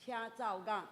請奏樂。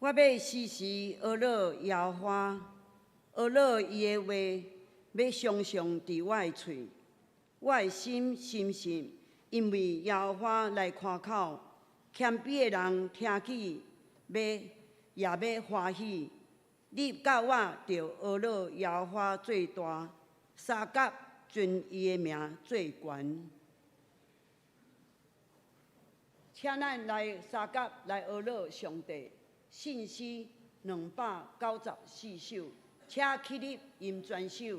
我欲時時呵咾耶和華，呵咾伊的話，欲常常佇我的喙。我的心深信，因為耶和華來誇口，謙卑的人聽見，欲也欲歡喜。你佮我著呵咾耶和華做大，相佮尊伊的名做懸。請咱來相佮來呵咾上帝。信詩294首，請起立吟全首。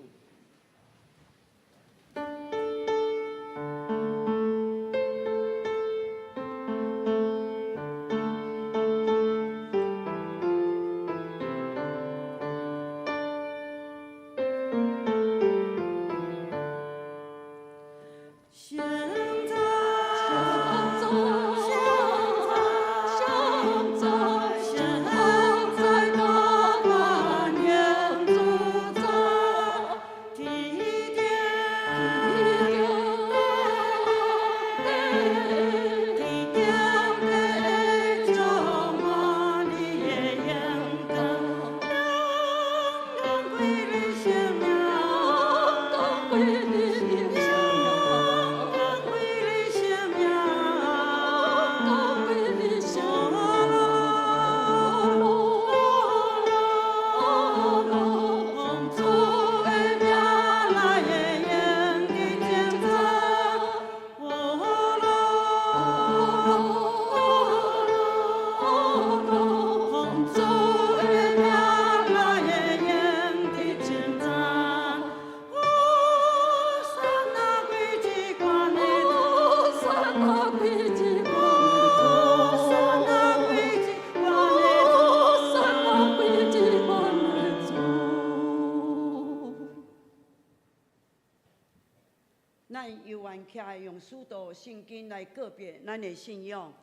咱猶原徛來用使徒信經來告別咱的信仰。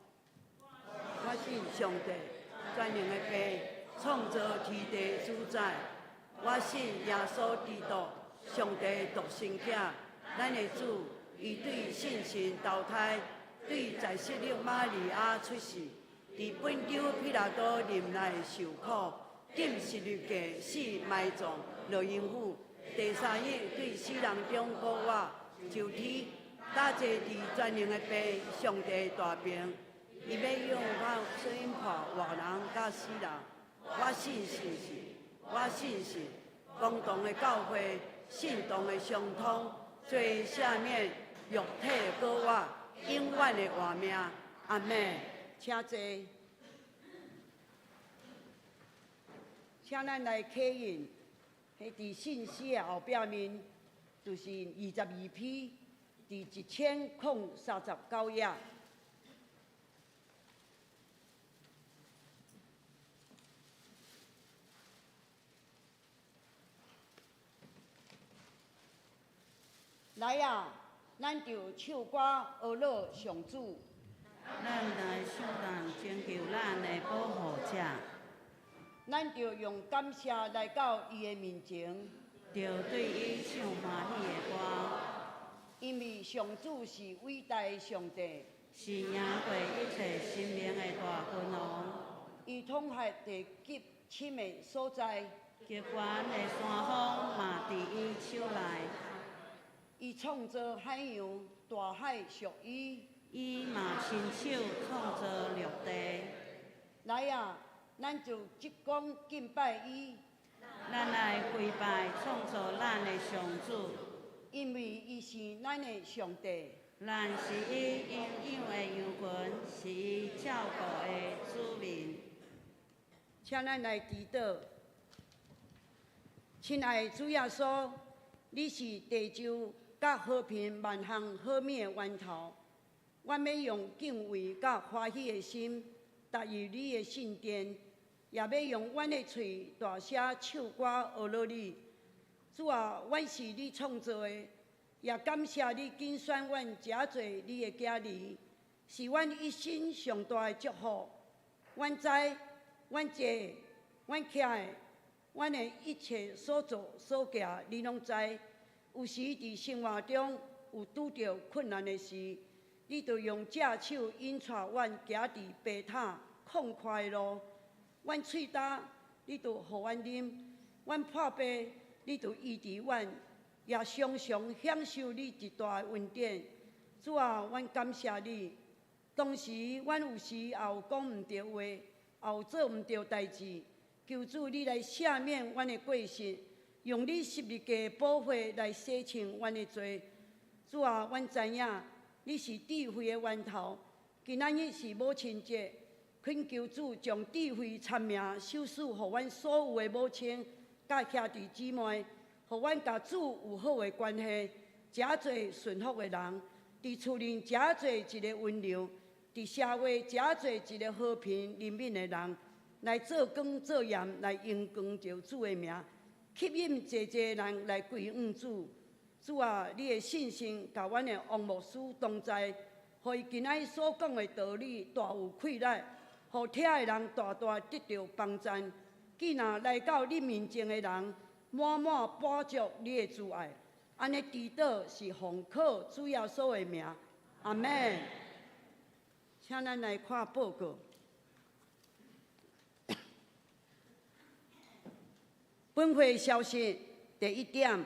我信上帝，全能的父，創造天地主宰。我信耶穌基督，上帝獨生子，咱的主，伊對聖神投胎，對在聖女瑪利亞出世，佇本丟彼拉多忍耐受苦，釘十字架死埋葬，落陰府，第三日對死人中復活。就天，搭坐佇全能的父上帝大爿，伊欲用審判活人佮死人。我信聖神，我信信公同的教會，聖徒的相通，罪赦免，肉體的復活，永遠的活命。阿們，請坐。請咱來刻印，彼佇信詩的後壁面。就是22篇，佇1039頁。來啊，咱就唱歌呵咾上主。咱來賞讚拯救咱的保護者。咱就用感謝來到伊的面前。著對伊唱歡喜的歌。因為上主是偉大的上帝，是贏過一切神明的大君王。伊統轄地極深的所在，極懸的山峰嘛佇伊手內。伊創造海洋，大海屬伊。伊嘛親手創造陸地。來啊，咱就鞠躬敬拜伊。咱來跪拜創造咱的上主。因為伊是咱的上帝。咱是伊養養的羊群，是伊照顧的子民。請咱來祈禱。親愛的主耶穌，你是地球佮和平萬項好物的源頭。阮欲用敬畏佮歡喜的心，踏入你的聖殿，也欲用阮的喙大聲唱歌呵咾你。主啊，阮是你創造的，也感謝你揀選阮成做你的囝兒，是阮一生上大的祝福。阮知，阮坐，阮徛的，阮的一切所做所行，你攏知。有時佇生活中有拄著困難的時，你就用正手引帶阮行佇平坦曠闊的路。阮喙焦，你就予阮啉；阮破病，你就醫治阮，也常常享受你極大的恩典。主啊，阮感謝你。當時阮有時也有講毋著話，也有做毋著代誌，求主你來赦免阮的過失，用你十字架的寶血來洗清阮的罪。主啊，阮知影你是智慧的源頭。今仔日是母親節，懇求主將智慧聰明賞賜予阮所有的母親佮兄弟姊妹，予阮佮主有好的關係，成做順服的人，佇厝裡成做一个溫柔，佇社會成做一个和平憐憫的人，來做光做鹽，來榮光著主的名，吸引濟濟人來歸向主。主啊，你的信心佮阮的王牧師同在，予伊今仔日所講的道理大有氣力，予聽的人大大得著幫贊。既若來到你面前的人，滿滿飽足你的慈愛。按呢祈禱是奉靠主耶穌的名，阿們。請咱來看報告。本會消息第一點，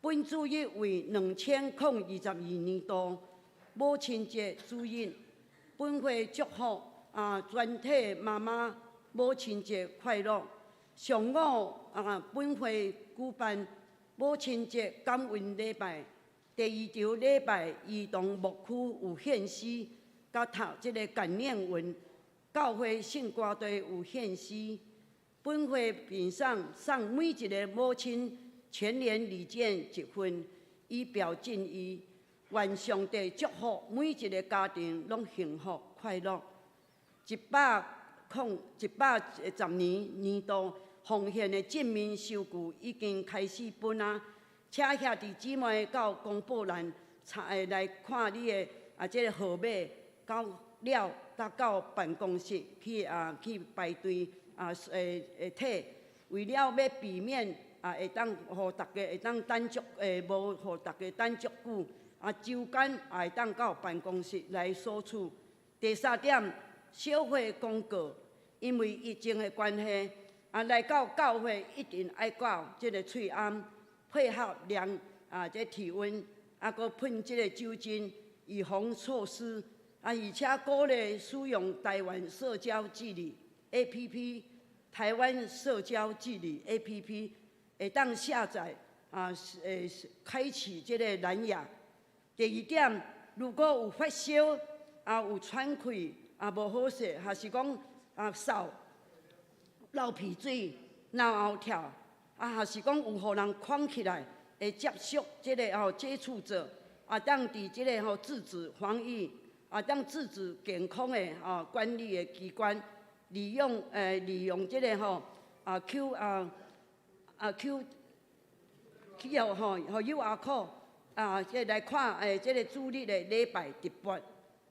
本主日為2022年度母親節主日，本會祝福啊全體媽媽母親節快樂。上午啊，本會舉辦母親節感恩禮拜，第二場禮拜，兒童牧區有獻詩，佮讀這个感念文，教會聖歌隊有獻詩。本會品上送每一个母親全聯禮券一份，以表敬意。願上帝祝福每一个家庭攏幸福快樂。110年年度奉獻的證明收據已經開始分啊，請兄弟姊妹到公布欄查來看你的啊這个號碼，到了才到辦公室去啊去排隊啊會提，為了欲避免啊會當予大家會當等足無予大家等足久，啊周間也會當到辦公室來索取。第三點，小會公告，因為疫情的關係，啊來到教會一定愛掛這个喙罨，配合量啊這體溫，啊閣噴這个酒精，預防措施。啊，而且鼓勵使用台灣社交距離 APP，台灣社交距離 APP 會當下載啊，開啟這个藍牙。第二點，如果有發燒啊，有喘氣啊，無好勢，還是講啊嗽、流鼻水、腦後跳，啊，還是講有予人框起來，會接觸這个吼接觸者，啊，當佇這个吼自主防疫，啊，當自主健康的吼管理的機關，利用這个吼啊 Q 啊啊 Q 去予吼予 QR code 啊，這來看這个主日的禮拜直播。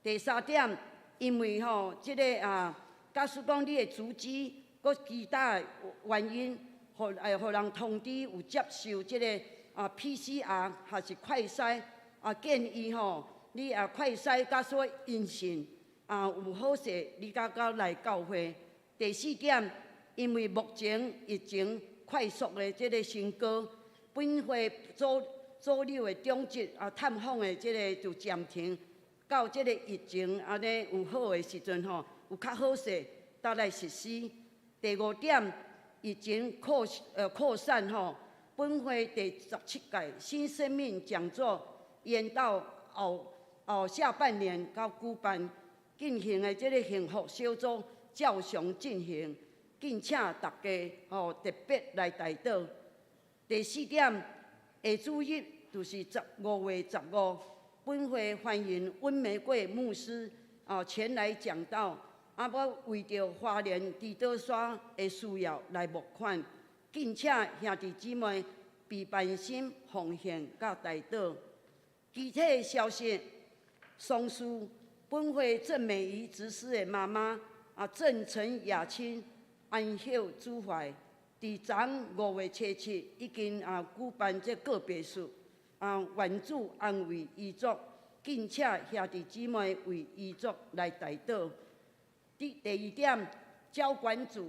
第三點，因為吼這个啊，假使講你的足跡，閣其他的原因，予人通知有接受這个啊 PCR 還是快篩啊，建議吼你啊快篩假使陰性啊有好勢，你才閣來教會。第四點，因為目前疫情擴快速的這个升高。本會所所有的長執啊探訪的這个就暫停，到這个疫情按呢有好的時陣吼，有較好勢，才來實施。第五點，疫情擴散吼，本會第17屆新生命講座延到後後下半年到舉辦，進行的這个幸福小組照常進行，敬請大家吼特別來代禱。第四點，下主日就是15月15，本會歡迎溫玫瑰牧師啊前來講道，啊，我為著花蓮豬島山的需要來募款，敬請兄弟姊妹備辦心奉獻佮代禱。其他消息，喪事本會鄭美儀執事的媽媽啊，鄭陳雅清安息主懷，佇昨5月7日已經啊舉辦這告別式，啊願主安慰遺族，敬請兄弟姊妹為遺族來代禱。第二點，交管組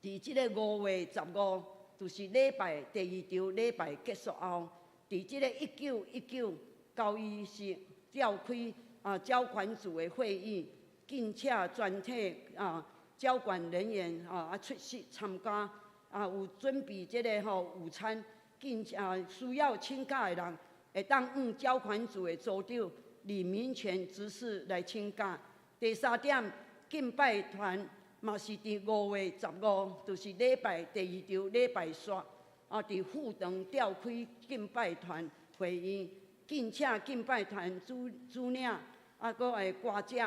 佇這个5月15，就是禮拜第二場禮拜結束後，佇這个1919交易室召開啊交管組的會議，敬請全體啊交管人員啊出席參加，啊有準備這个吼午餐，敬啊需要請假的人，會當向交管組的組長李明權執事來請假。第三點，敬拜團嘛是佇5月15，就是禮拜第二場禮拜煞，啊，佇富長召開敬拜團會議，敬請敬拜團主領，啊，閣會歌者，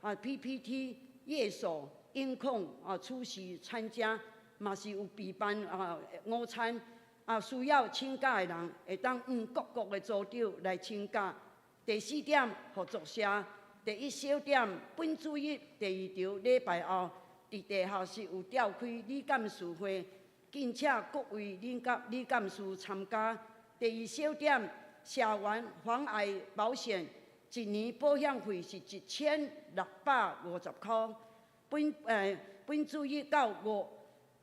啊，PPT 樂手、音控啊出席參加，嘛是有備辦啊午餐，啊需要請假的人，會當向各國的組長來請假。第四點，合作社。第一小點，本主日第二場禮拜後，佇地下室有召開理監事會，敬請各位理監事參加。第二小點，社員防癌保險一年保險費是1650箍。本主日到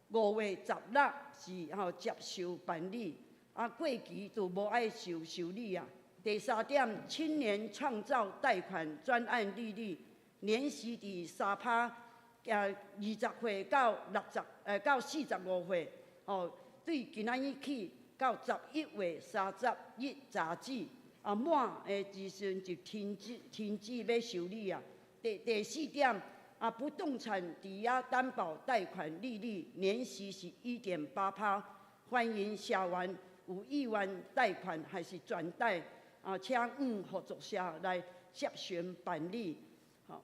5月16是吼接受辦理，啊過期就無愛受理啊。第三點，青年創造貸款專案利率年息佇3趴，20歲到60，到45歲，吼，對今仔日起到11月30日截止，啊滿的時陣就停止欲受理啊。第四點，啊不動產抵押擔保貸款利率年息是1.8趴，歡迎社員有意願貸款還是轉貸。啊，請向合作社來諮詢辦理，吼。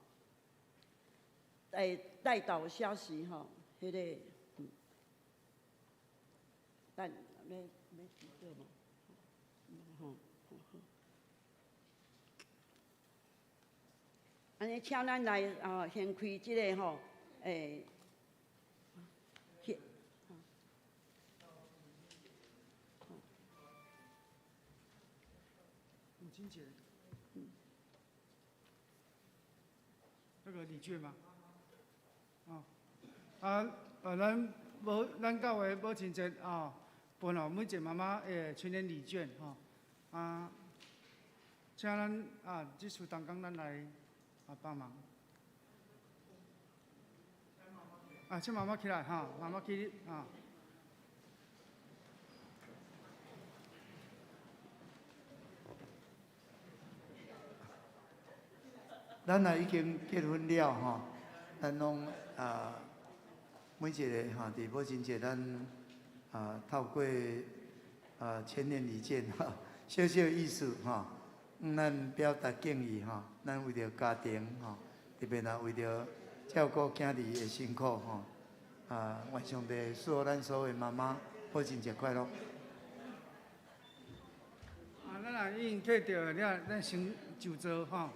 代禱消息吼，彼个，等欲欲祈禱無？吼，好。按呢，請咱來啊，掀開這个吼，母親節，那個禮券嗎？哦，啊，咱母咱教會母親節啊，分予每一個媽媽的成年禮券吼，啊，請咱啊，這次同工咱來啊幫忙。啊，請媽媽起來哈，媽媽起啊。咱若已經結婚了吼，咱攏啊每一个吼，佇母親節，咱啊透過啊千年禮券吼，小小意思吼，咱表達敬意吼，咱為著家庭吼，特別若為著照顧囝兒的辛苦吼，啊願上帝賜予咱所有的媽媽母親節快樂。啊，咱若已經摕著了，咱先就座吼。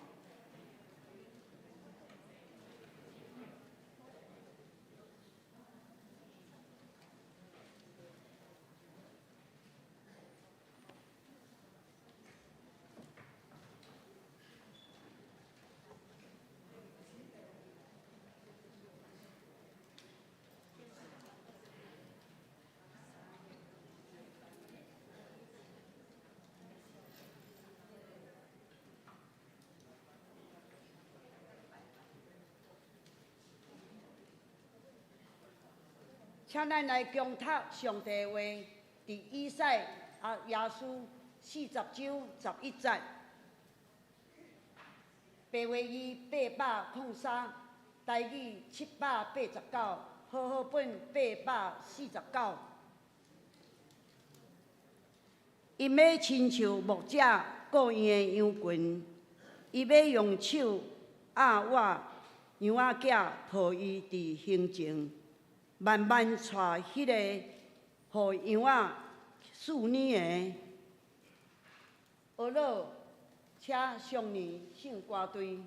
請咱來恭讀上帝話，佇以賽亞書40章11節，白話字803，台語789，和合本849。𪜶欲親像牧者顧𪜶的羊群，伊欲用手壓我羊仔囝，抱伊佇胸前，慢慢帶彼个予羊仔飼奶的。呵咾，請上年聖歌隊。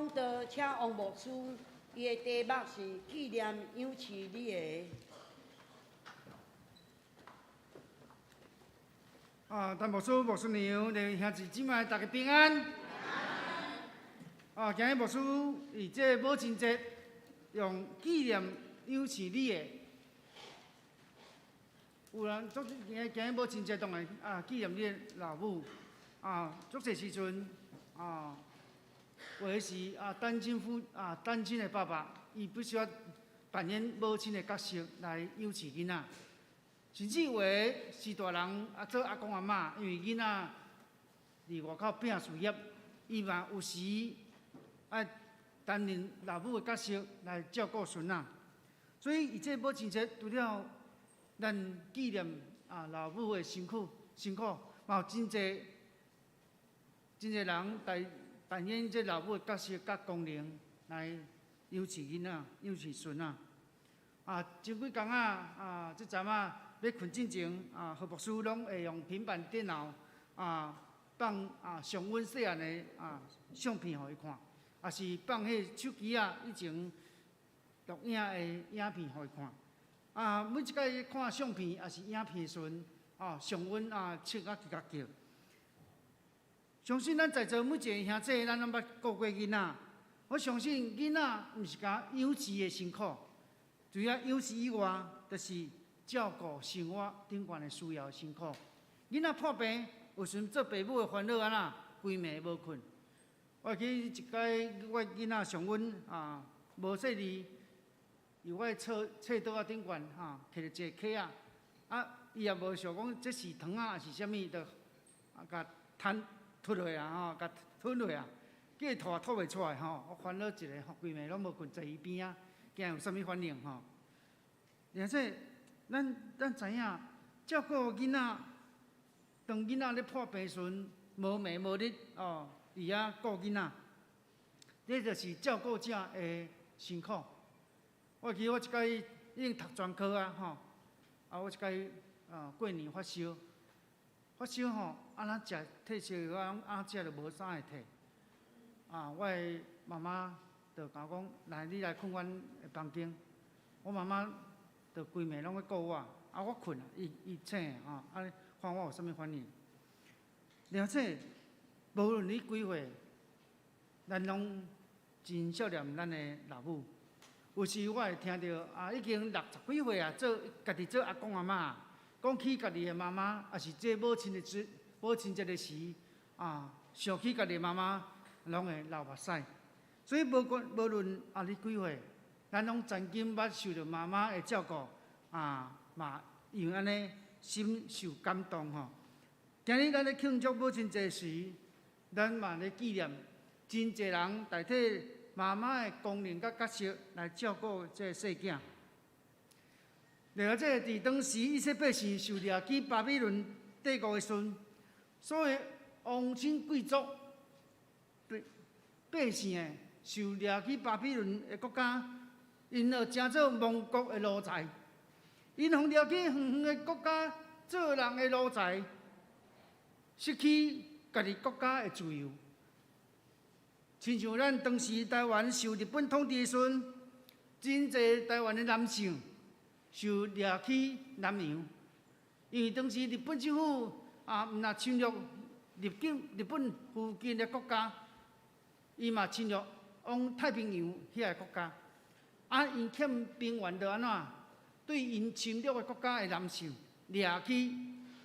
講道，請王牧師，伊的題目是紀念養飼你的。啊，陳牧師、牧師娘、兄弟姊妹，大家平安。啊，今日牧師佇這個母親節，用紀念養飼你的。有人足今日今日母親節當然啊紀念你的老母。啊，足濟時陣啊，有的是啊單親父啊單親的爸爸，伊必須要扮演母親的角色來養飼囡仔。甚至有的是大人啊做阿公阿嬤，因為囡仔佇外口拼事業，伊嘛有時愛擔任老母的角色來照顧孫仔。所以，伊這母親節除了咱紀念啊老母的辛苦辛苦，嘛有真濟真濟人來扮演這老母的角色佮功能來養飼囡仔、養飼孫仔。啊，前幾工啊啊，這陣仔欲睏進前啊，何牧師攏會用平板電腦啊放啊上阮細漢的啊相片予伊看，也是放彼手機仔以前錄影的影片予伊看。啊，每一擺看相片抑是影片的時陣，啊，上阮啊笑甲吱吱叫。相信咱在座每一个兄姊，咱攏捌顧過囡仔。我相信囡仔毋是干養飼的辛苦，除了養飼以外，就是照顧生活頂懸的需要的辛苦。囡仔破病，有時陣做爸母的煩惱按怎，規暝無睏。我記一擺，我囡仔上阮啊無細膩，佇我的冊冊桌仔頂懸吼，摕著一個溪仔，啊，伊也無想講這是糖仔抑是啥物，就啊共吞吐落啊吼，共吞落啊，叫伊吐也吐袂出來吼，我煩惱一下吼，規暝攏無睏，坐伊邊仔，驚有啥物反應吼。而且咱知影，照顧囡仔，當囡仔咧破病時陣，無暝無日哦，佇遐顧囡仔，這就是照顧者的辛苦。我記得我一擺已經讀專科啊吼，啊我一擺啊過年發燒，發燒吼，按怎食退燒藥啊，按怎食都無啥會退。啊，我的媽媽就共我講，來你來睏阮的房間。我媽媽就規暝攏咧顧我，啊我睏啊，伊伊醒吼，啊看我有啥物反應。而且無論你幾歲，咱攏真想念咱的老母。有時我會聽著啊，已經六十幾歲啊，做家己做阿公阿嬤，講起家己的媽媽，抑是這母親的節母親節的時啊，想起家己的媽媽，攏會流目屎。所以無管無論啊你幾歲，咱攏曾經捌受著媽媽的照顧啊，嘛因為按呢心受感動吼。今日咱咧慶祝母親節時，咱嘛咧紀念真濟人代替媽媽的功能佮角色來照顧這個細囝。另外，這個佇當時以色列百姓受掠去巴比倫帝國的時陣，所有王親貴族百百姓的受掠去巴比倫的國家，𪜶就成做亡國的奴才。𪜶予掠去遠遠的國家做人的奴才，失去家己國家的自由。親像咱當時台灣受日本統治的時陣，真濟台灣的男性受掠去南洋，因為當時日本政府啊，毋若侵略入境日本附近的國家，伊嘛侵略往太平洋遐个國家。啊，𪜶欠兵員就按怎？對𪜶侵略的國家的男性掠去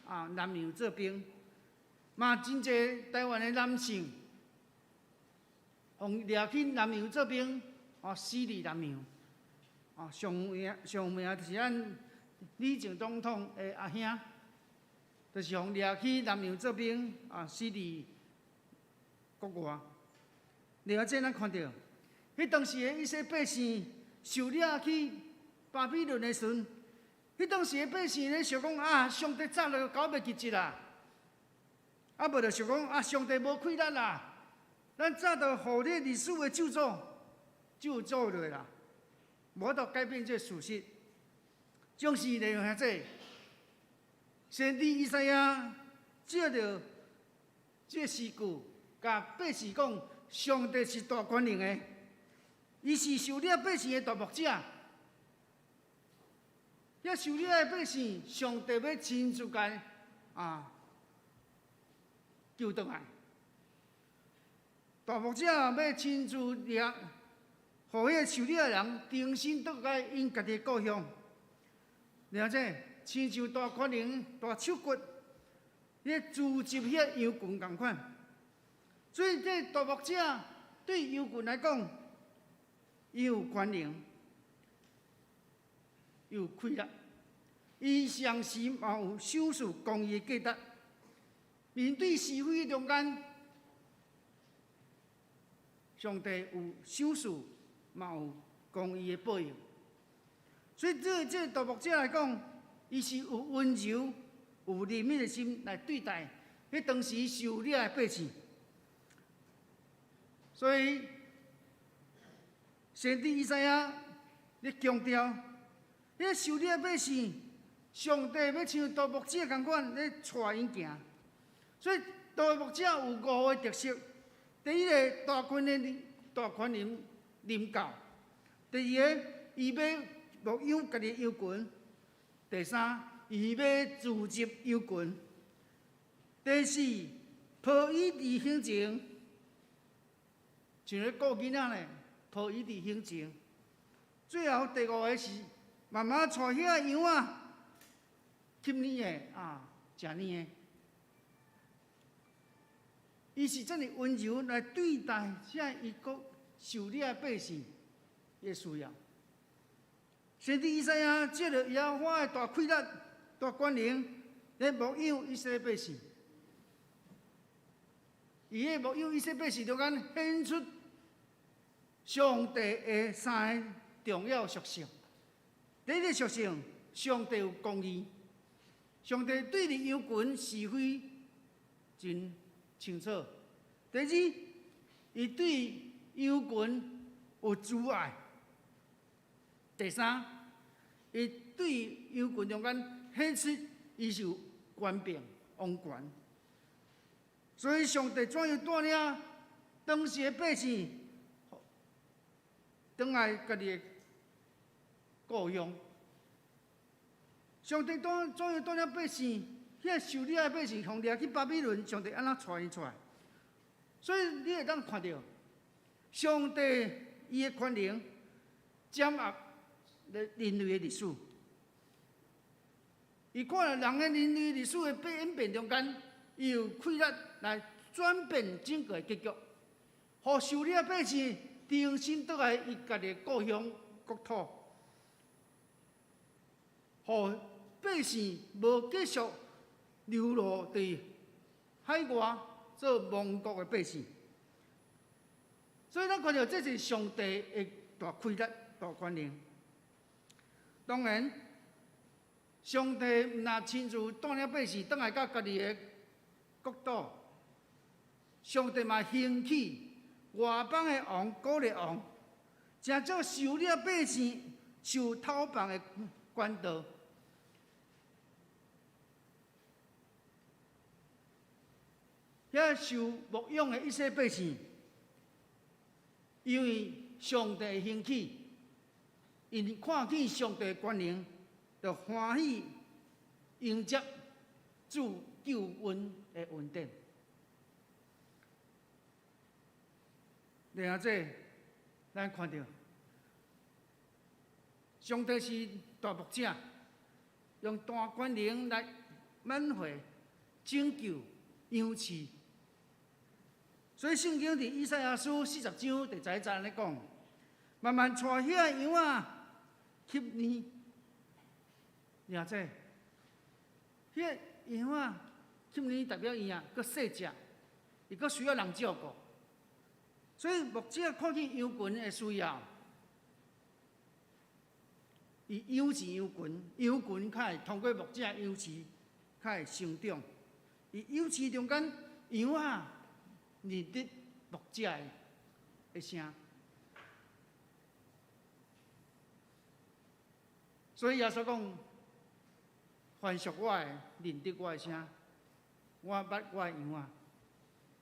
啊南洋做兵，嘛真濟台灣的男性。予掠去南洋做兵，啊，死佇南洋。啊，上名上名就是咱李前總統的阿兄，就是予掠去南洋做兵，啊，死佇國外。另外，這咱看著，彼當時的以色列百姓受掠去巴比倫的時陣，彼當時的百姓咧想講啊，上帝早就交袂記得啦，啊，無就想講啊，上帝無氣力啦。咱早就予這歷史的咒詛咒詛落啦，無法度改變這個事實。總是利用遐濟，先知以賽亞借著這個詩句，共百姓講：上帝是大權能的，伊是狩獵百姓的大牧者。遐狩獵的百姓，上帝欲親自共救轉來。大牧者欲親自掠，予彼个狩獵的人重新倒來𪜶家己的故鄉。了解，親像大權能、大手骨，咧聚集彼个羊群仝款。所以，這大牧者對羊群來講，伊有權能，有氣力，伊同時嘛有賞賜公義的價值。面對是非中間，上帝有賞賜，嘛有公義的報應。所以，對這大牧者來講，伊是有溫柔、有憐憫的心來對待彼當時受掠的百姓。所以，先知以賽亞咧強調，彼受掠的百姓，上帝欲像大牧者仝款咧帶𪜶行。所以，大牧者有五個特色：第一个，大權能臨到；第二个，伊欲牧養家己的羊群；第三，伊欲聚集羊群；第四，抱伊佇胸前，像咧顧囡仔咧，抱伊佇胸前。最後第五个是慢慢帶遐羊仔，吸奶的啊，食奶的。伊是遮爾溫柔來對待這伊國受掠的百姓的需要。先知以賽亞借著耶和華的大氣力、大權能來牧養以色列百姓。伊的牧養以色列百姓中間顯出上帝的三个重要屬性。第一个屬性，上帝有公義，上帝對著羊群是非真清楚。第二，伊對羊群有慈愛。第三，伊對羊群中間顯出伊是有權柄、王權。所以上帝怎樣帶領當時的百姓轉來家己的故鄉？上帝怎樣帶領百姓？遐受掠的百姓，予掠去巴比倫，上帝按怎帶𪜶出來？所以你會當看著，上帝伊的權能掌握人類的歷史。伊看人的人類歷史的演變中間，伊有氣力來轉變整個結局，予受掠百姓重新倒來伊家己的故鄉國土，予百姓無繼續流落佇海外做亡國的百姓。所以咱看著這是上帝的大氣力、大權能。當然，上帝毋但親自帶領百姓轉來到家己的國土，上帝嘛興起外邦的王歌烈王，成做受掠百姓受討放的管道。遐受牧養的以色列百姓，因為上帝興起，𪜶看見上帝權能，就歡喜迎接主救恩的恩典。然後這，咱看著，上帝是大牧者，用大權能來挽回、拯救、養飼。所以聖經佇以賽亞書40章第11節按呢講：慢慢帶遐羊仔吸奶，掠這，彼羊仔吸奶代表伊啊，閣細隻，伊閣需要人照顧。所以牧者看見羊群的需要，伊養飼羊群，羊群較會通過牧者養飼，較會成長。伊養飼中間，羊仔認得牧者的聲。所以耶穌講：凡屬我的，認得我的聲，我捌我的羊仔。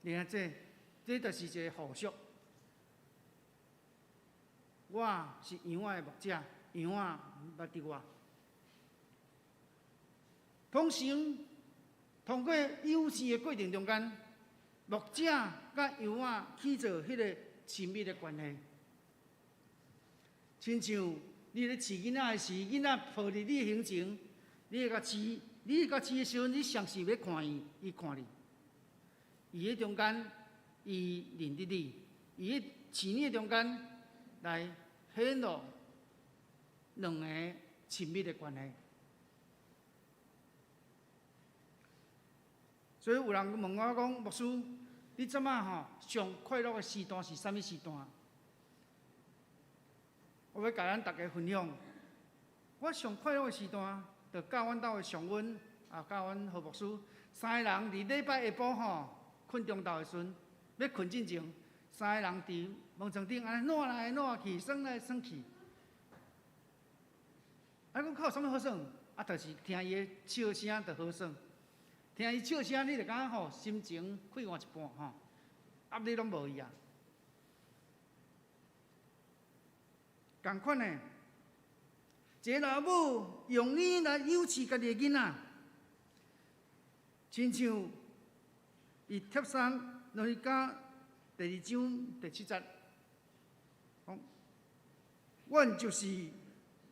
掠這，這就是一个互惜。我是羊仔的牧者，羊仔捌著我。通常通過養飼的過程中間，牧者佮羊仔起做彼个親密的關係。親像你咧飼囡仔的時，囡仔抱佇你的胸前，你會共飼，你會共飼的時陣，你上是欲看伊，伊看你。伊佇中間，伊認得你，伊佇飼你的中間來顯露兩个親密的關係。所以有人問我講：牧師，你這擺吼上快樂的時段是啥物時段？我欲共咱逐家分享，我上快樂的時段，就佮阮兜的上溫啊，佮阮何牧師三个人佇禮拜下晡吼睏中晝的時陣，欲睏進前，三个人佇門床頂按呢挼來挼去，耍來耍去。啊，講較有啥物好耍？啊，就是聽伊的笑聲就好耍。聽伊笑聲，你就感覺吼心情快活一半吼，壓力攏無去啊。仝款的，一个老母用奶來養飼家己的囡仔，親像伊帖撒羅尼迦第二章第七節，講，阮就是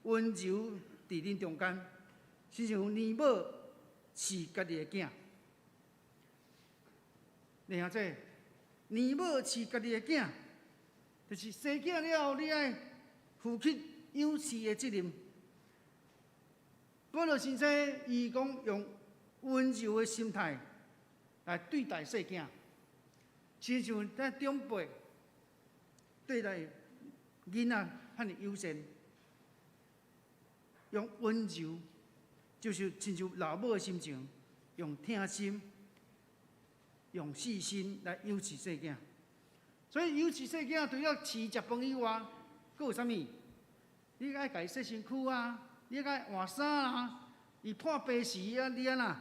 溫柔佇恁中間，親像奶母飼家己的囝。然後這奶母飼家己的囝，就是生囝了後，你愛負起養飼的責任。保羅先生伊講用溫柔的心態來對待細囝，親像咱長輩對待囡仔遐爾友善，用溫柔，就是親像老母的心情，用疼心、用細心來養飼細囝。所以養飼細囝，除了飼食飯以外，閣有啥物？你愛共伊洗身軀啊，你愛換衫啊，伊破病時啊，你按怎？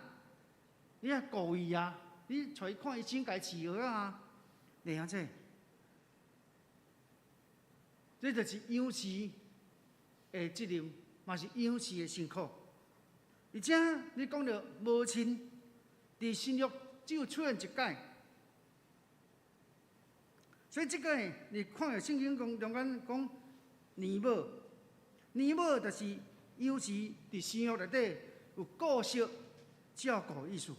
你愛顧伊啊，你帶伊看醫生，共伊飼藥啊，會曉這？這就是養飼的責任，嘛是養飼的辛苦。而且你講著母親，佇新約只有出現一擺，所以這個你看著聖經講中間講奶母，奶母就是養飼佇新約內底有顧惜照顧意思。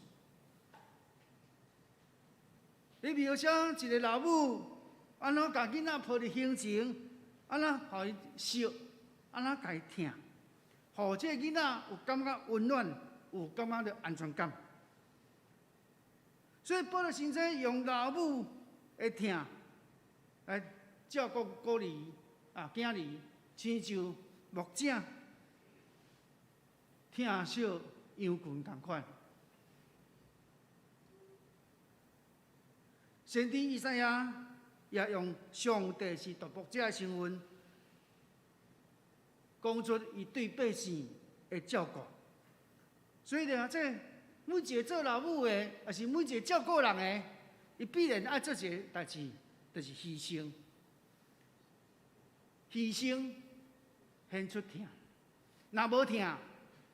你描寫一個老母，按怎共囡仔抱佇胸前，按怎予伊惜，按怎共伊疼，予這个囡仔有感覺溫暖，有感覺著安全感。所以保羅先生用老母的疼來照顧孤兒啊囝兒，親像牧者疼惜羊群仝款。先知以賽亞也用上帝是獨牧者的身份，講出伊對百姓的照顧。所以咧，這每一個做老母的，抑是每一個照顧人的，伊必然愛做一个代誌，就是犧牲。犧牲顯出疼，若無疼，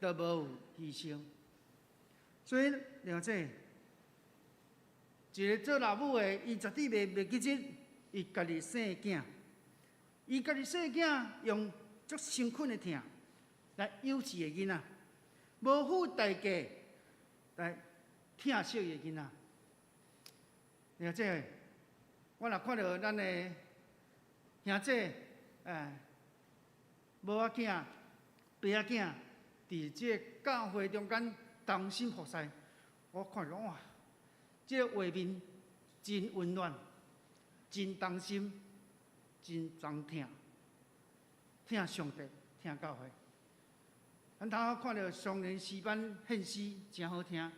就無有犧牲。所以，了這一个做老母的，伊絕對袂記得伊家己生的囝，伊家己生的囝用足辛苦的疼來養飼的囡仔，無付代價來疼惜伊的囡仔。了這，我若看著咱的兄姊，某仔囝、爸仔囝，佇這個教會中間同心服侍，我看著哇！這個畫面真溫暖，真同心，真同疼，疼上帝，疼教會。咱頭仔看著雙年詩班獻詩誠好聽，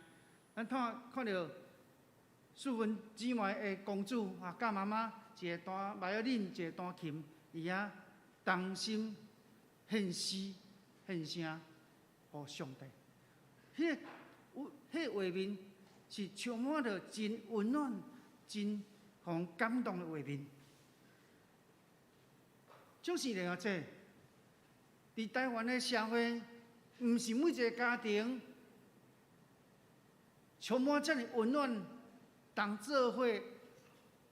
咱頭仔看著素芬姊妹的公主啊，佮媽媽一个彈維爾林，一个彈琴，伊遐同心獻詩獻聲予上帝。彼个有彼个畫面是充滿著真溫暖、真予人感動的畫面。就是了這，佇台灣的社會，毋是每一个家庭充滿遮爾溫暖，同做伙、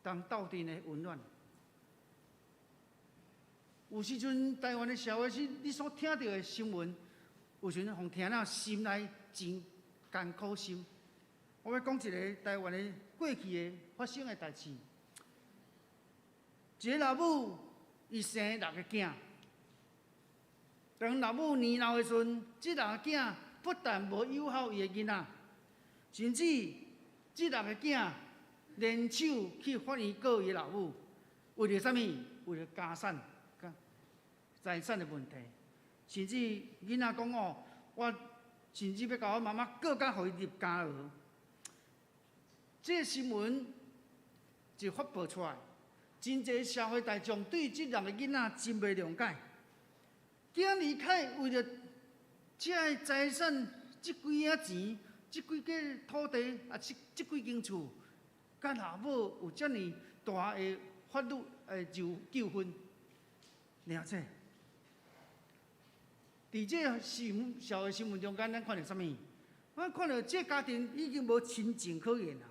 同鬥陣的溫暖。有時陣台灣的社會是你所聽著的新聞，有時陣予聽了心內真艱苦心。我欲講一个台灣的過去的發生的代誌。一个老母，伊生六个囝。當老母年老的時陣，這六個囝不但無友好伊的囡仔，甚至這六個囝聯手去法院告伊老母，為著啥物？為著家產、財產的問題。甚至囡仔講哦，我甚至欲共我媽媽告甲予伊入監牢。這个新聞一發布出來，真濟社會大眾對這兩個囡仔真袂諒解。囝兒會為著這个財產、這幾仔錢、這幾間土地啊，這幾間厝，佮老母有遮爾大的法律的糾紛，了解。佇這個新社會新聞中間，咱看著啥物？我看著這家庭已經無親情可言啦，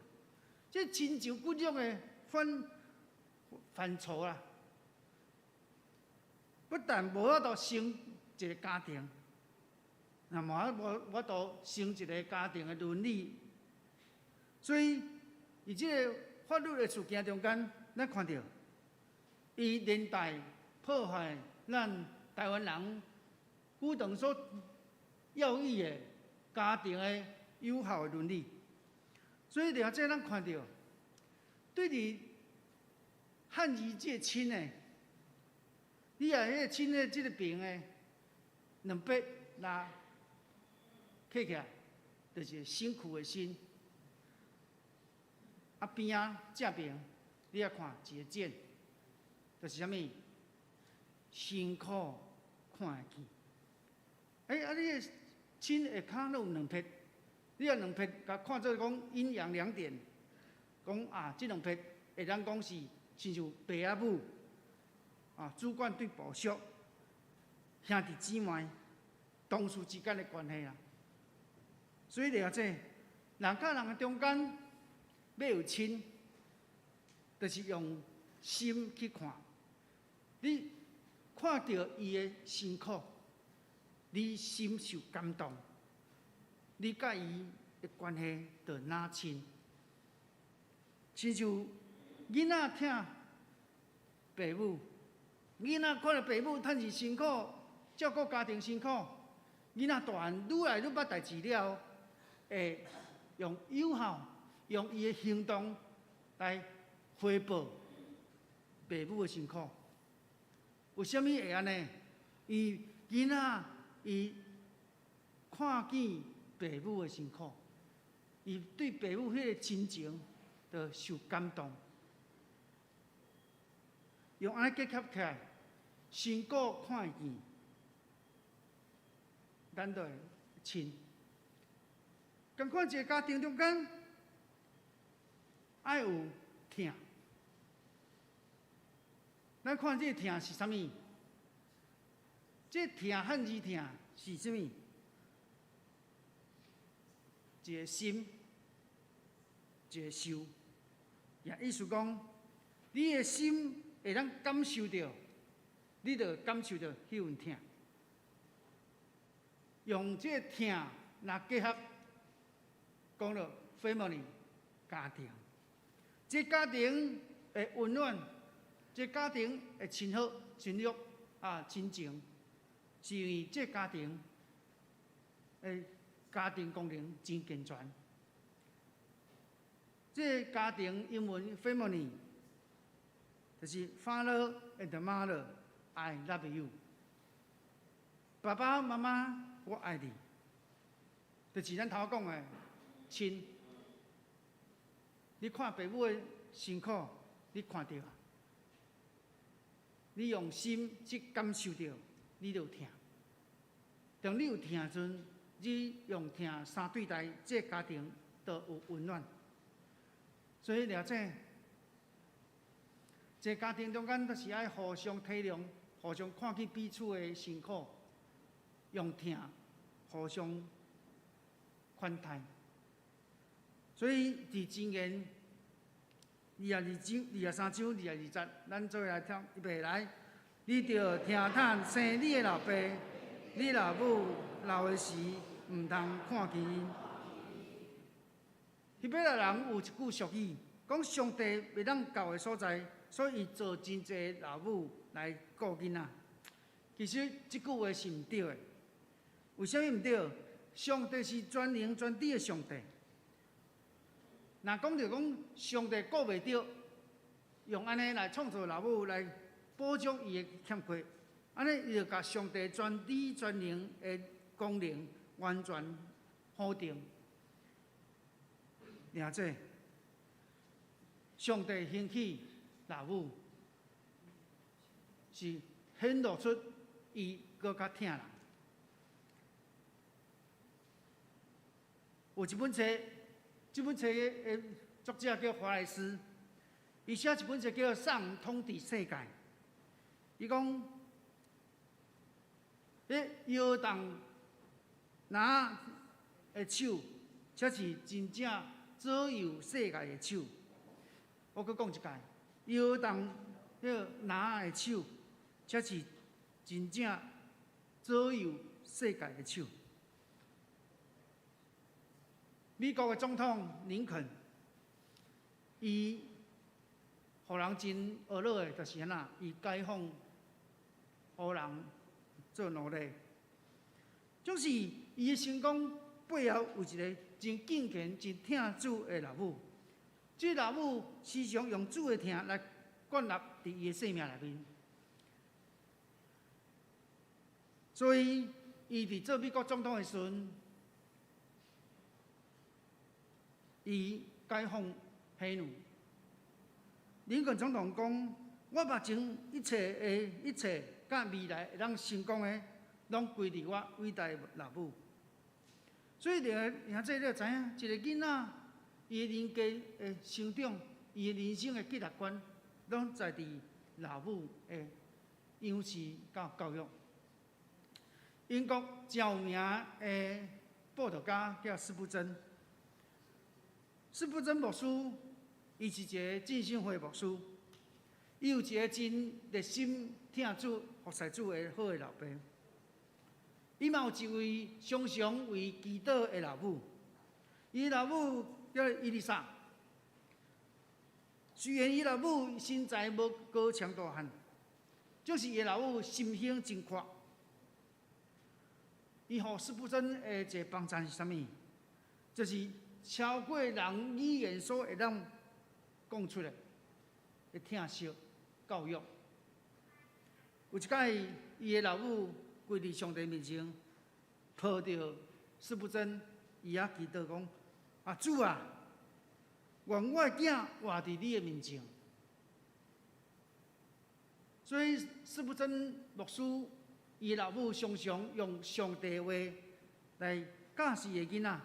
這親情骨肉的範疇啦，不但無法度成一個家庭，也嘛無法度成一個家庭的倫理。所以，佇這个法律的事件中間，咱看著伊連帶破壞咱台灣人古長所要義的家庭的友好的倫理。所以，佇這咱看著，對佇漢字這個親的，你若彼个親的這个邊的兩筆拉起來，就是辛苦的辛。啊邊仔正邊，你仔看一个箭，就是啥物？辛苦看會見。欸，啊，你的親下跤攏有兩撇，你若兩撇共看做講陰陽兩點，講啊，這兩撇會當講是親像爸仔母，啊，主管對部屬，兄弟姊妹、同事之間的關係啊。所以了這人佮人的中間欲有親，就是用心去看，你看著伊的辛苦，你心受感動，你佮伊的關係就若親。親像囡仔疼爸母，囡仔看著爸母趁錢辛苦，照顧家庭辛苦，囡仔大漢愈來愈捌代誌了，會用友好，用伊的行動來回報爸母的辛苦。為啥物會按呢？伊囡仔伊看見爸母的辛苦，伊對爸母彼个親情就受感動。用按呢結合起來，辛苦看會見，咱就會親。仝款一个家庭中間，愛有疼。咱看這个疼是啥物？這个疼漢字疼是啥物？一个心，一个受。也意思講，你的心會當感受著，你就感受著彼份疼。用這个疼來結合，講著 family 家庭，這家庭會溫暖，這家庭會親好、親熱啊親情，是因為這家庭的家庭功能真健全。這个家庭英文 family 就是 father and mother I love you。爸爸媽媽，我愛你，就是咱頭講的親。你看爸母的辛苦，你看著啊，你用心去感受著，你就有疼。當你有疼的時陣，你用疼相對待，這个家庭就有溫暖。所以了解，一個家庭中間都是愛互相體諒，互相看見彼此的辛苦，用疼互相寬待。所以佇箴言22章23章22節，咱做伙來聽，預備來。你著疼疼生你的老爸，你老母老的時，毋通看輕𪜶。希伯來人有一句俗語，講上帝袂當到的所在，所以伊造真濟老母來顧囡仔。其實這句話是毋對的。為啥物毋對？上帝是全能全知的上帝。若講著講上帝顧袂著，用按呢來創造老母來補足伊的欠缺，按呢伊就共上帝全知全能的功能完全否定。而且，上帝興起老母，是顯露出伊閣較疼人。有一本冊，這本冊的作者叫華萊斯，伊寫一本冊叫《上統治世界》。伊講，彼搖動籃的手，才是真正左右世界的手。我閣講一擺，搖動彼個籃的手，才是真正左右世界的手。美國的總統林肯，伊予人真懊惱的，就是按怎，伊解放黑人做奴隸，總是伊的成功背後有一個真敬虔、真疼主的老母。這老母時常用主的疼來建立佇伊的生命內面，所以伊佇做美國總統的時陣，伊解放黑奴。林肯總統講：我目前一切的一切，佮未來會當成功的，攏歸佇我偉大的老母。所以，兄弟你就知影，一個囡仔，伊的人格的成長，伊的人生的價值觀，攏在佇老母的養育佮教育。英國誠有名的布道家叫司布真。司布真牧師，伊是一個浸信會牧師，伊有一個真熱心疼主、服侍主的好的老爸。伊嘛有一位常常為祈禱的老母，伊老母叫伊麗莎。雖然伊老母身材無高強大漢，就是伊老母心胸真闊。伊予司布真的一個幫贊是啥物？就是超過人語言所會當講出來的疼惜教育。有一擺，伊的老母跪佇上帝面前，抱著司布真，伊仔祈禱講：啊主啊，願我的囝活佇你的面前。所以司布真牧師，伊老母常常用上帝的話來教示伊的囡仔，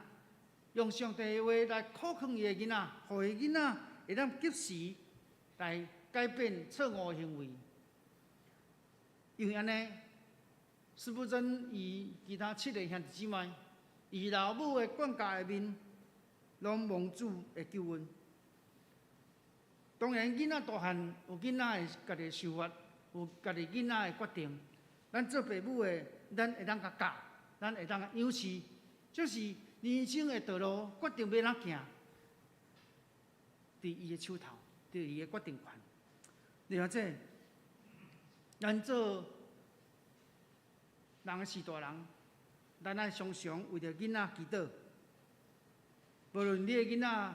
用上帝的話來苦勸伊的囡仔，予伊囡仔會當及時來改變錯誤的行為。因為按呢，司布真伊其他七个兄弟姊妹，伊老母的管教下面，攏蒙主的救恩。當然，囡仔大漢有囡仔的家己的想法，有家己囡仔的決定。咱做爸母的，咱會當共教，咱會當共養育，就是人生的道路決定欲按怎行，佇伊的手頭，佇伊的決定權。另外，這咱做人的序大人，咱愛常常為著囡仔祈禱。無論你的囡仔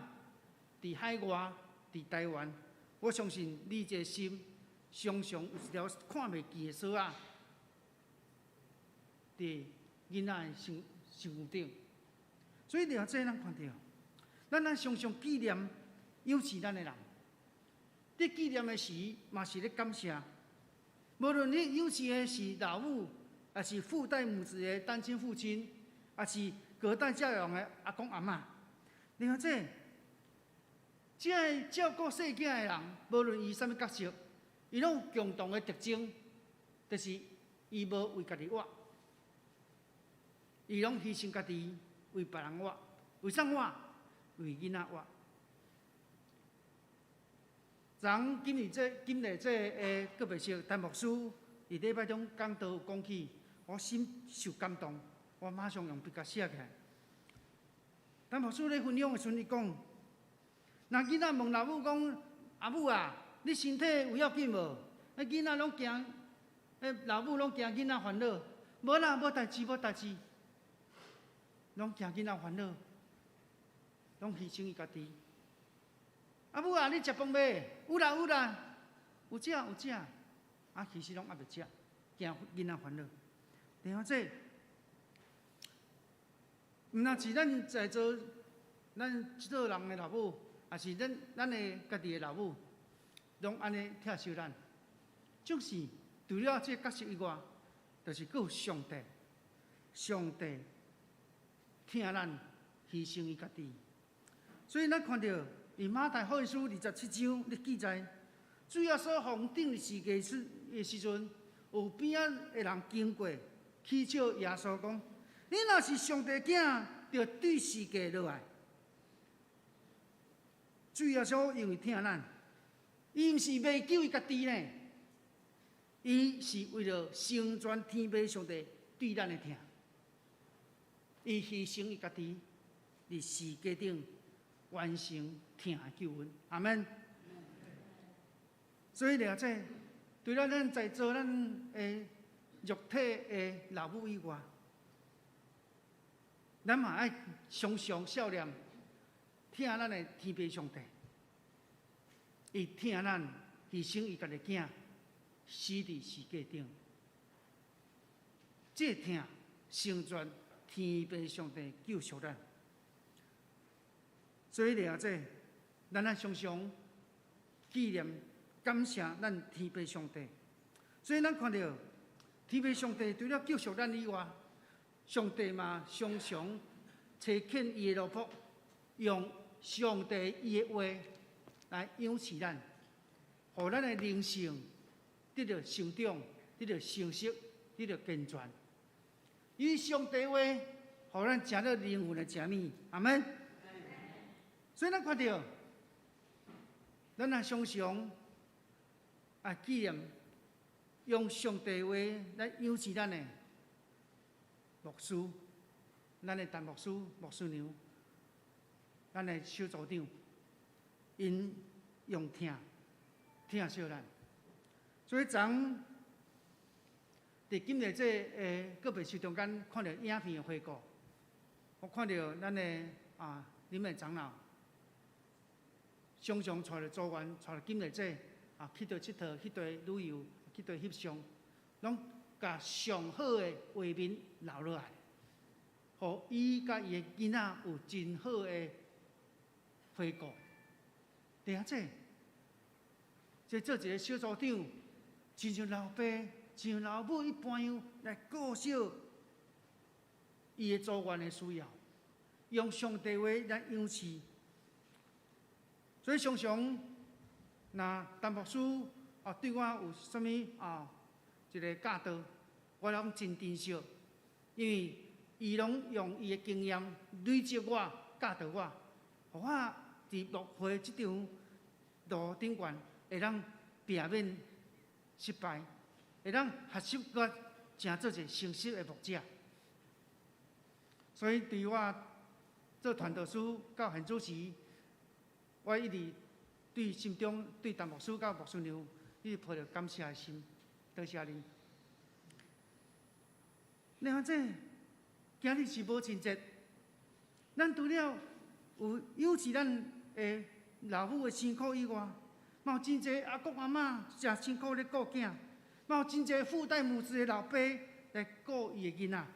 佇海外、佇台灣，我相信你這個心常常有一條看袂見的索仔，佇囡仔的身身軀頂。所以，另外這咱看著，咱愛常常紀念養育咱的人。佇紀念的時，嘛是咧感謝。無論你養育的是老母，抑是父代母職的單親父親，抑是隔代教養的阿公阿嬤，另外這，這个照顧細囝的人，無論伊啥物角色，伊攏有共同的特徵，就是伊無為家己活，伊攏犧牲家己為別人活，為啥活？為囡仔活。昨昏今日這个告別式，陳牧師佇禮拜中講道有講起，我心受感動，我馬上用筆共寫起來。陳牧師咧分享的時陣，伊講：若囡仔問老母講，阿母啊，你身體有要緊無？彼囡仔攏驚，彼老母攏驚囡仔煩惱。無啦，無代誌，無代誌，攏驚囡仔煩惱，攏犧牲伊家己。阿母啊，你食飯未？有啦有啦，有食有食。啊，其實攏猶未食，驚囡仔煩惱。然後這，毋若是咱在座，咱這組人的老母，抑是咱的家己的老母，攏按呢疼惜咱。就是除了這個角色以外，就是閣有上帝，上帝疼咱，犧牲伊家己。所以咱看著。佇馬太福音書27章咧記載，主耶穌予人釘十字架的時陣，有邊仔的人經過，取笑耶穌講：你若是上帝囝，就對十字架落來。主耶穌因為疼咱，伊毋是欲救伊家己呢，伊是為了成全天父上帝對咱的疼，伊犧牲伊家己佇十字架頂完成疼的救恩，阿門。所以了這，除了咱在座咱的肉體的老母以外，咱嘛愛常常想念疼咱的天父上帝，伊疼咱，犧牲伊家己囝，死佇十字架頂，這個疼成全天父上帝救贖咱。所以了這，咱愛常常紀念感謝咱天父上帝。所以咱看著天父上帝除了救贖咱以外，上帝嘛常常差遣伊的奴僕，用上帝伊的話來養飼咱，予咱的靈性得著成長，得著成熟，得著健全。以上帝話，予咱食著靈魂的食物，阿門。所以咱看著，咱若常常啊紀念用上帝話來養飼咱的牧師，咱的陳牧師、牧師娘，咱的小組長，𪜶用疼疼惜咱。所以昨昏佇今日這個告別式中間，看著影片的回顧，我看著咱的林的長老，常常帶著組員，帶著金麗姐去佗𨑨迌，去佗旅遊，去佗翕相，攏共上好的畫面留落來，予伊佮伊的囡仔有真好的回顧。對啊，這做一個小組長，親像老爸、親像老母一般樣來顧惜伊的組員的需要，用上帝話來養飼。所以常常，若陳牧師對我有啥物一個教導，我攏真珍惜，因為伊攏用伊的經驗累積我、教導我，予我佇牧會這場路頂懸會當避免失敗，會當學習閣成做一個成熟的牧者。所以對我做傳道師到現此時，我一直對心中對陳牧師佮牧師娘一直抱著感謝的心，多謝恁。你看這今日是母親節，咱除了有養飼咱的老母的辛苦以外，嘛有真濟阿公阿嬤誠辛苦咧顧囝，嘛有真濟父代母職的老爸來顧伊的囡仔。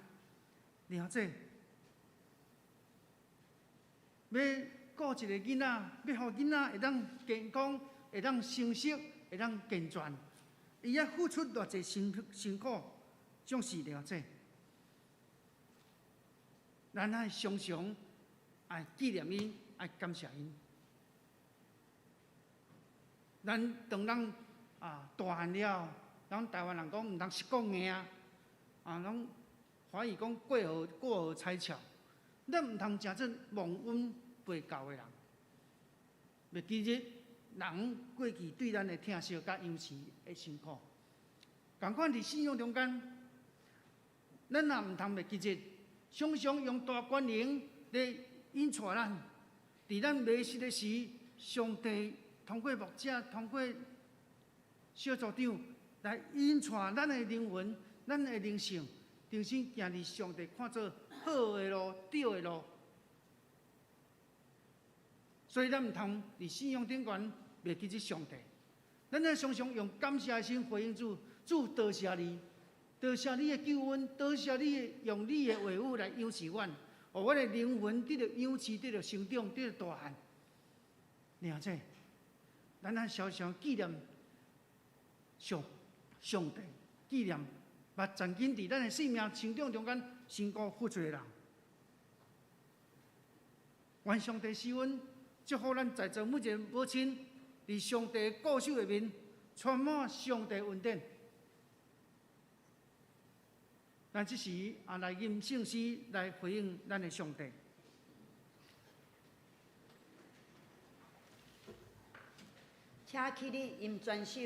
了這欲顧一個囡仔，欲予囡仔會當健康、會當成熟、會當健全，伊愛付出偌濟辛苦，總是了這。咱愛常常愛紀念𪜶，愛感謝𪜶。咱當咱啊大漢了，咱台灣人講毋通失講硬啊，攏華語講過河拆橋，咱毋通成做忘恩背教的人。袂記得人過去對咱的疼惜佮養飼的辛苦。仝款佇信仰中間，咱也毋通袂記得，常常用大權能來引帶咱，佇咱迷失的時，上帝通過牧者，通過小組長來引帶咱的靈魂、咱的靈性，重新行佇上帝看做好的路、對的路。所以咱毋通佇信仰頂懸袂記得上帝，咱愛常常用感謝的心回應主，主多謝你，多謝你的救恩，多謝你的用你的話語來養飼阮，予阮的靈魂得著養飼，得著成長，得著大漢。爾者，咱愛常常紀念上帝，紀念捌曾經佇咱的生命成長中間辛苦付出的人。願上帝施恩，祝福咱在座每一個母親，佇上帝顧守下面，充滿上帝恩典。咱這時也來吟聖詩來回應咱的上帝。請起立吟全首。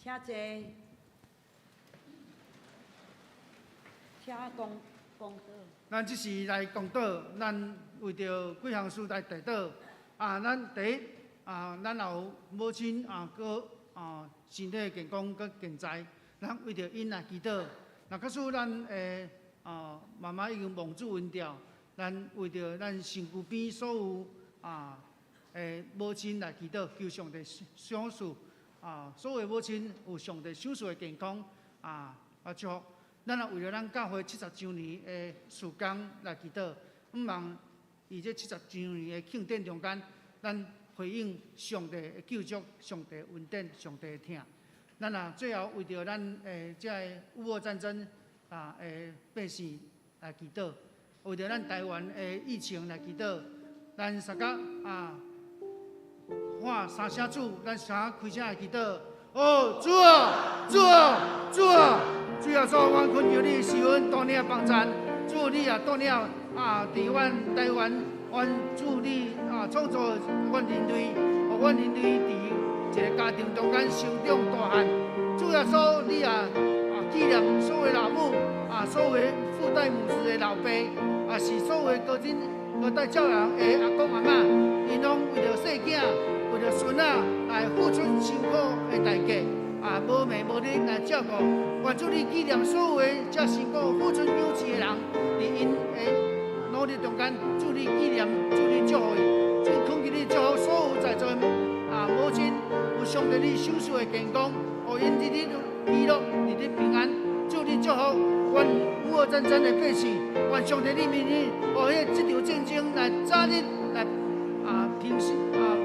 請坐，請講講道。咱這時來講道，咱為著幾項事來祈禱。啊，咱第一啊，咱也有母親啊，閣啊身體健康閣健在，咱為著𪜶來祈禱。若假使咱的啊媽媽已經蒙主恩召，咱為著咱身軀邊所有啊的母親來祈禱，求上帝賞賜啊，所有母親有上帝賞賜的健康啊啊祝福。咱也為著咱教會七十週年的事工來祈禱，向望佇這七十週年的慶典中間，咱回應上帝的救贖、上帝的恩典、上帝的疼。咱也最後為著咱的這個烏俄戰爭啊的百姓來祈禱，為著咱台灣的疫情來祈禱。咱三甲啊喊三聲主，咱三開聲來祈禱。哦，主啊，主啊，主啊！主耶穌，阮懇求你賜阮帶領幫贊，主你也帶領啊，佇阮台灣，阮主你啊創造阮人類，予阮人類佇一个家庭中間成長大漢。主耶穌，你也啊紀念所有老母啊，所有父代母子的老爸，也是所有高真高代照人的阿公阿嬤，𪜶攏為著細囝、為著孫仔來付出辛苦的代價。啊，無暝無日來照顧，願主你紀念所有的這辛苦付出養育的人，佇𪜶的努力中間，主你紀念，主你祝福伊，主懇求你祝福所有在座的啊母親，有上帝你賞賜的健康，予𪜶日日喜樂，日日平安。主你祝福阮烏俄戰爭的百姓，願上帝你命令，予彼這場戰爭來早日來啊平息啊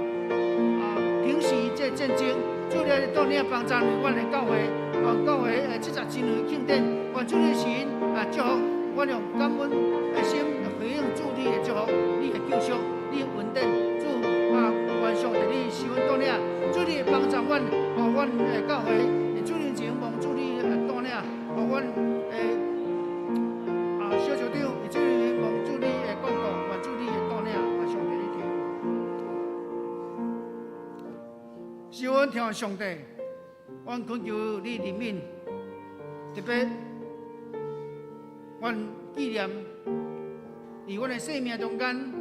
啊平息這戰爭。主你帶領幫贊阮的教會，願教會的七十週年慶典，願主你神啊祝福，阮用感恩的心回應主你的祝福，你的救贖，你的恩典，主啊，願上帝你賜阮帶領，主你幫贊阮，予阮的教會，主你前蒙主你帶領，予阮的啊小組長，主你蒙主你的眷顧，願主你的帶領，啊上帝你聽。賜阮疼上帝，阮懇求你憐憫，特別阮紀念佇阮的生命中間，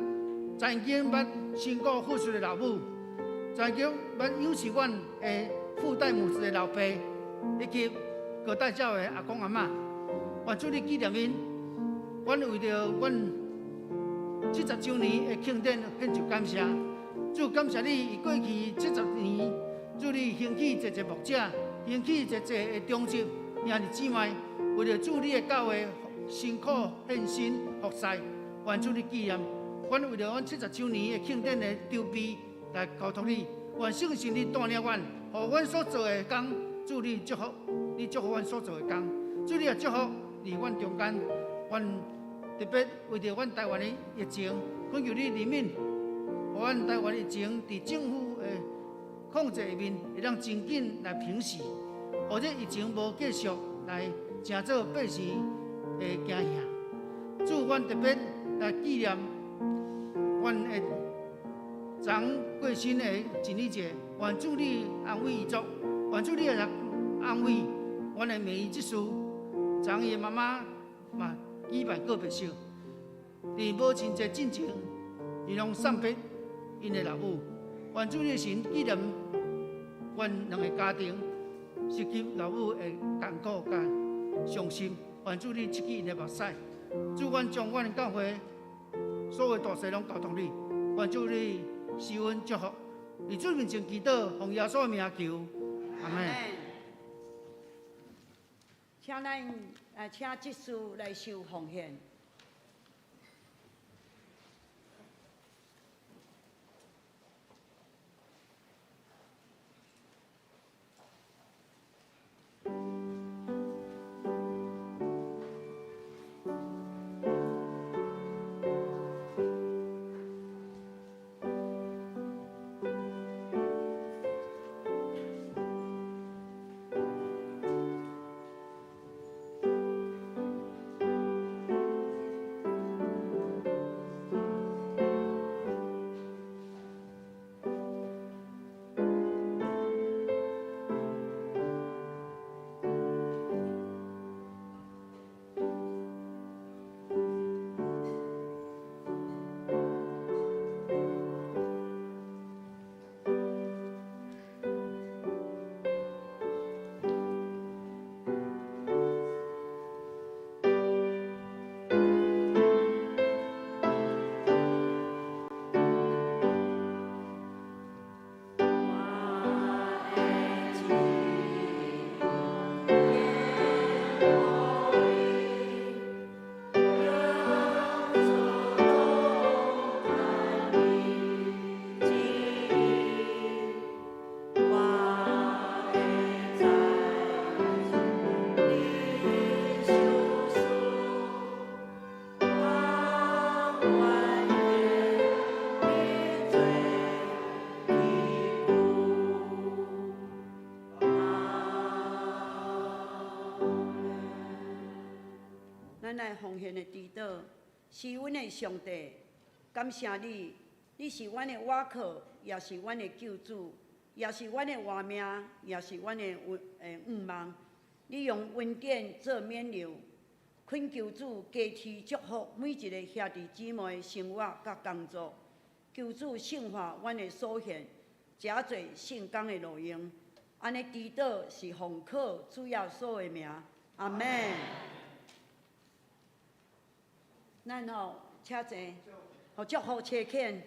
曾經捌辛苦付出的老母，曾經捌養育阮的父代母子的老爸，以及隔代教的阿公阿嬤，願主你紀念𪜶。阮為著阮七十週年的慶典獻上感謝，主感謝你，過去七十年，主你興起濟濟牧者，興起濟濟的長執兄弟姊妹，為著主你的教會辛苦獻身服侍，願主你紀念。阮為著阮七十週年的慶典的籌備來交託你，願聖神你帶領阮，予阮所做的工，主你祝福，你祝福阮所做的工，主你也祝福佇阮中間，阮特別為著阮台灣的疫情，懇求你憐憫，予阮台灣疫情佇政府的控制下面，會當真緊來平息，予這疫情無繼續來成做百姓的驚嚇。主，阮特別來紀念阮的昨過身的真理姐，願主你安慰遺族，願主你來安慰阮的美儀執事，昨伊的媽媽嘛舉辦告別式，佇母親節進前，伊攏送別𪜶的老母。願主你神紀念阮兩个家庭，失去老母的艱苦佮傷心。願主你拭去𪜶的目屎。主，阮將阮的教會所有大細攏交託你。願主你賜阮祝福，佇主面前祈禱，奉耶穌的名求，阿們。請咱啊，請執事來收奉獻。來奉獻的祈禱，是阮的上帝，感謝你，你是阮的倚靠，也是阮的救主，也是阮的活命，也是阮的願望。你用恩典做勉勵，懇求主加添祝福每一个兄弟姊妹的生活佮工作。求主聖化阮的所獻，成做聖工的路用。按呢祈禱是奉靠主耶穌的名，阿們。咱吼，請坐，予祝福車遣。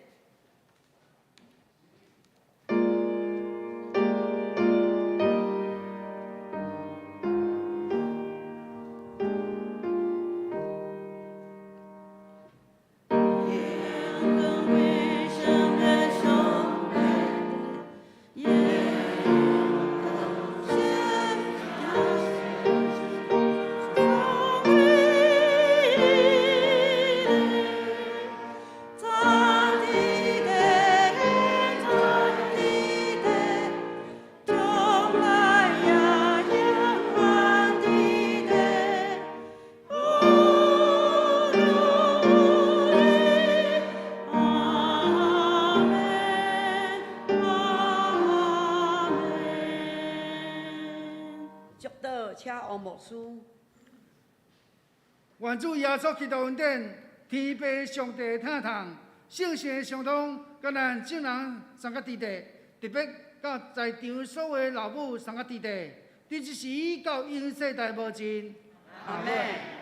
祝禱，請王牧師。願主耶穌基督恩典、天父上帝疼痛、聖神的相通，佮咱眾人送到佇地，特別佮在場所有的老母送到佇地，佇這時到永世代無盡。阿們。